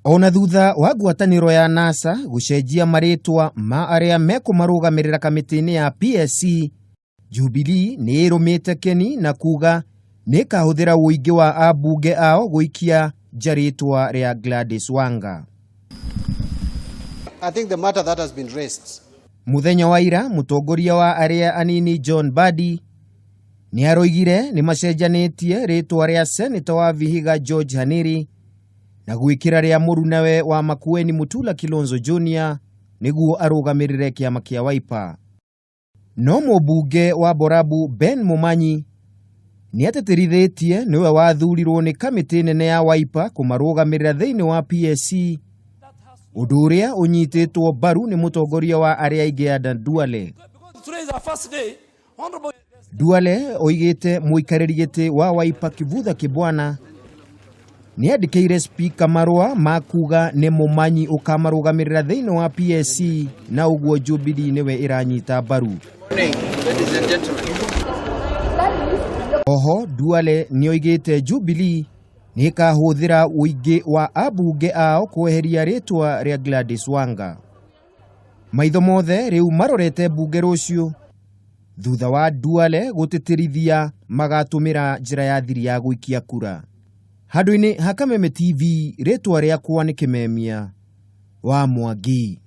Ona thutha wa ngwatanĩro ya NASA gũcenjia marĩtwa ma arĩa mekũmarũgamĩrĩra kamĩtĩ-inĩ ya PSC, Jubilee nĩ ĩrũmĩte keni na kuga nĩ ĩkahũthĩra ũingĩ wa ambunge ao gũikia nja rĩtwa rĩa Gladys Wanga. I think the matter that has been raised Mũthenya wa ira, mũtongoria wa arĩa anini John Mbadi nĩ aroigire nĩ macenjanĩtie rĩtwa rĩa seneta wa Vihiga George Haniri na gwĩkĩra rĩa mũrunawe wa Makueni Mutula Kilonzo Jr nĩguo arũgamĩrĩre kĩama kĩa Wiper. No mũmbunge wa Borabu Ben Momanyi nĩ atĩtĩrithĩtie nĩwe wathurirwo nĩ kamĩtĩ nene ya Wiper kũmarũgamĩrĩra thĩinĩ wa PSC, ũndũ ũrĩa ũnyitĩtwo mbaru nĩ mũtongoria wa arĩa aingĩ Adan Duale. Today is our first day. Honorable Duale oigĩte mũikarĩri gĩtĩ wa Wiper Kivutha Kibwana nĩ andĩkĩire spika marũa ma kuga nĩ Mũmanyi ũkamarũgamĩrĩra thĩinĩ wa PSC na ũguo Jubilee nĩwe ĩranyita mbaru. Ladies and gentlemen. Oho Duale nĩ oigĩte Jubilee nĩ ĩkahũthĩra ũingĩ wa ambunge ao kweheria rĩtwa rĩa Gladys Wanga. Maitho mothe rĩu marorete mbunge rũciũ thutha wa Duale gũtĩtĩrithia magatũmĩra njĩra ya thiri ya gũikia kura. Handũ-inĩ ha Kameme TV, rĩtwa rĩakwa nĩ Kĩmemia wa Mwangi.